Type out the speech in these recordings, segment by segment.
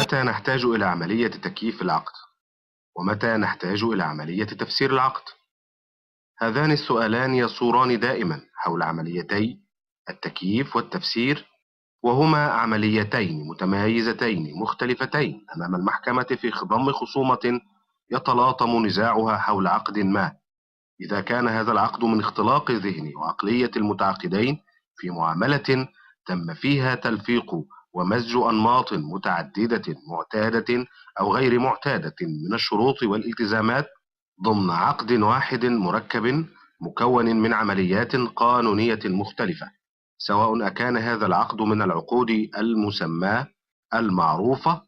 متى نحتاج إلى عملية تكييف العقد؟ ومتى نحتاج إلى عملية تفسير العقد؟ هذان السؤالان يصوران دائما حول عمليتي التكييف والتفسير، وهما عمليتين متمايزتين مختلفتين أمام المحكمة في خضم خصومة يتلاطم نزاعها حول عقد ما. إذا كان هذا العقد من اختلاق ذهن وعقلية المتعاقدين في معاملة تم فيها تلفيق ومزج أنماط متعددة معتادة أو غير معتادة من الشروط والالتزامات ضمن عقد واحد مركب مكون من عمليات قانونية مختلفة، سواء أكان هذا العقد من العقود المسماة المعروفة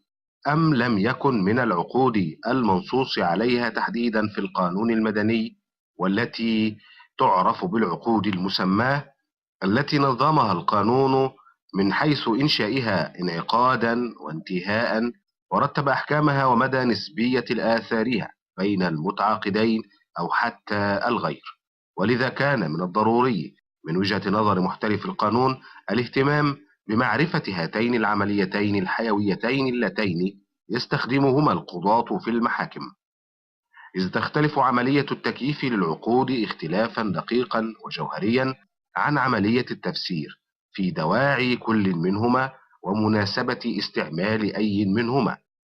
أم لم يكن من العقود المنصوص عليها تحديدا في القانون المدني، والتي تعرف بالعقود المسماة، التي نظمها القانون من حيث إنشائها انعقادا وانتهاء، ورتب أحكامها ومدى نسبية آثارها بين المتعاقدين أو حتى الغير. ولذا كان من الضروري من وجهة نظر محترف القانون الاهتمام بمعرفة هاتين العمليتين الحيويتين اللتين يستخدمهما القضاة في المحاكم، إذ تختلف عملية التكييف للعقود اختلافا دقيقا وجوهريا عن عملية التفسير في دواعي كل منهما ومناسبة استعمال أي منهما.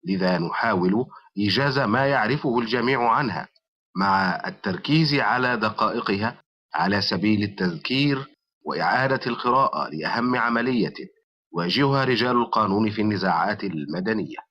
لذا نحاول إيجاز ما يعرفه الجميع عنها مع التركيز على دقائقها على سبيل التذكير وإعادة القراءة لأهم عملية واجهها رجال القانون في النزاعات المدنية.